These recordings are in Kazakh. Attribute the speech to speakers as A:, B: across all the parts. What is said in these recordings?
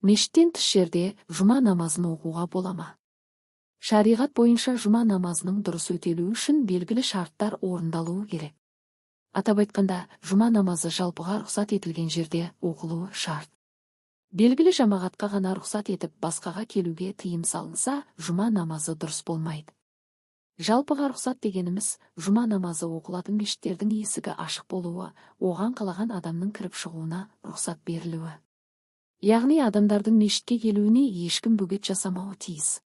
A: Мешіттен тыс жерде жұма намазын оқуға бола ма? Шариғат бойынша жұма намазының дұрыс өтелуі үшін белгілі шарттар орындалуы керек. Атап айтқанда, жұма намазы жалпыға рұқсат етілген жерде оқылуы шарт. Белгілі жамағатқа ғана рұқсат етіп, басқаға келуге тыйым салынса, жұма намазы дұрыс болмайды. Жалпыға рұқсат дегеніміз жұма намазы оқылатын мешіттердің есігі ашық болуы, оған қалаған адамның кіріп шығуына рұқсат берілуі. Яғни адамдардың мешітке келуіне ешкім бөгет жасамауы тиіс.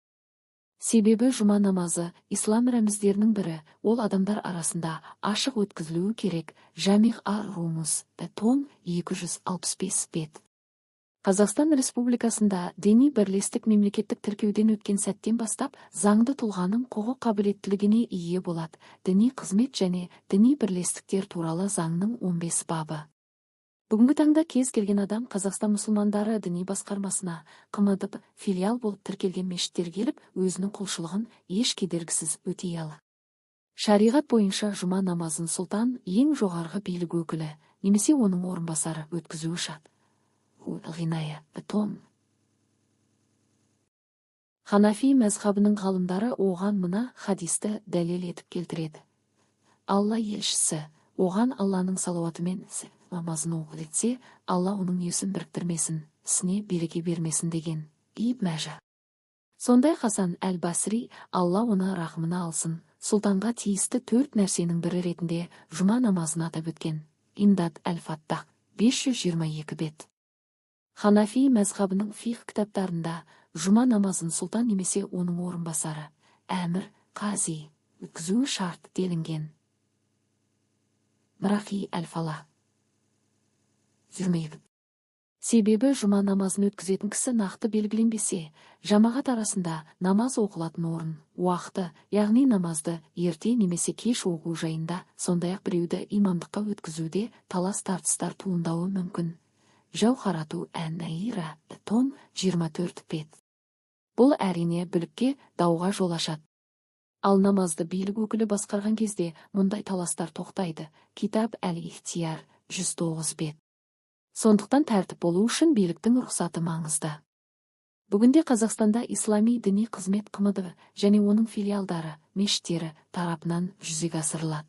A: Себебі жұма намазы ислам рәміздерінің бірі, ол адамдар арасында ашық өткізілуі керек. Жамиғ ар-Румуз, том 265 бет. Қазақстан Республикасында діни бірлестік мемлекеттік тіркеуден өткен сәттен бастап заңды тұлғаның құқық қабілеттілігіне ие болады. Діни қызмет және діни бірлестіктер туралы заңның 15 бабы. Бүгінгі таңда кез келген адам Қазақстан мұсылмандары діни басқармасына, ҚМДБ, филиал болып тіркелген мешіттерге келіп, өзінің құлшылығын еш кедергісіз өтей алады. Шариғат бойынша жұма намазын сұлтан, ең жоғарғы билік өкілі немесе оның орынбасары өткізуі шарт. Ғиная, том. Ханафи мәзһабының ғалымдары оған мына хадисті дәлел етіп келтіреді. Алла елшісі, оған Алланың салауаты мен намазын оқы етсе, Алла оның есін біріктірмесін, ісіне береке бермесін деген. Ибн Мәжа. Сондай Хасан әл-Басри, Алла оны рахымына алсын, сұлтанға тиісті төрт нәрсенің бірі ретінде жұма намазын атап өткен. Имдад әл-Фаттах, 522 бет. Ханафи мәзһабының фиқһ кітаптарында жұма намазын сұлтан немесе оның орынбасары, әмір, қази, өткізуі шарт делінген. Мирахи әл-Фалах. 22. Себебі жұма намазын өткізетін кісі нақты белгіленбесе, жамағат арасында намаз оқылатын орын, уақыты, яғни намазды ерте немесе кеш оқу жайында, сондай-ақ біреуді имамдыққа өткізуде талас-тартыстар туындауы мүмкін. Жауһарату ән-Найира, том 24 бет. Бұл әрине бүлікке, дауға жол ашады. Ал намазды билік өкілі басқарған кезде мұндай таластар тоқтайды. Китаб әл-Ихтияр, 109 бет. Сондықтан тәртіп болу үшін биліктің рұқсаты маңызды. Бүгінде Қазақстанда ислами діни қызмет ҚМДБ және оның филиалдары, мешіттері тарапынан жүзеге асырылады.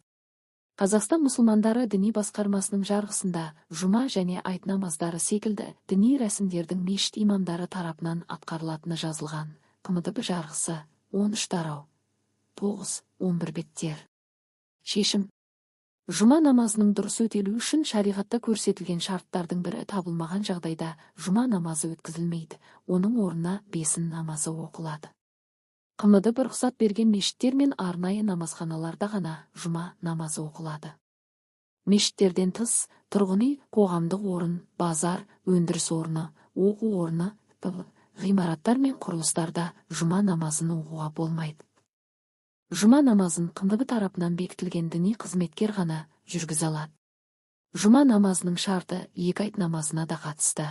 A: Қазақстан мұсылмандары діни басқармасының жарғысында жұма және айт намаздары секілді діни рәсімдердің мешіт имамдары тарапынан атқарылатыны жазылған. ҚМДБ жарғысы, 13 тарау, 9-11 беттер. Шешім. Жұма намазының дұрыс өтелуі үшін шариғатта көрсетілген шарттардың бірі табылмаған жағдайда жұма намазы өткізілмейді, оның орнына бесін намазы оқылады. ҚМДБ рұқсат берген мешіттер мен арнайы намазханаларда ғана жұма намазы оқылады. Мешіттерден тыс тұрғын үй, қоғамдық орын, базар, өндіріс орны, оқу орны, ғимараттар мен құрылыстарда жұма намазын оқуға болмайды. Жұма намазын ҚМДБ тарапынан бекітілген діни қызметкер ғана жүргізе алады. Жұма намазының шарты екі айт намазына да қатысты.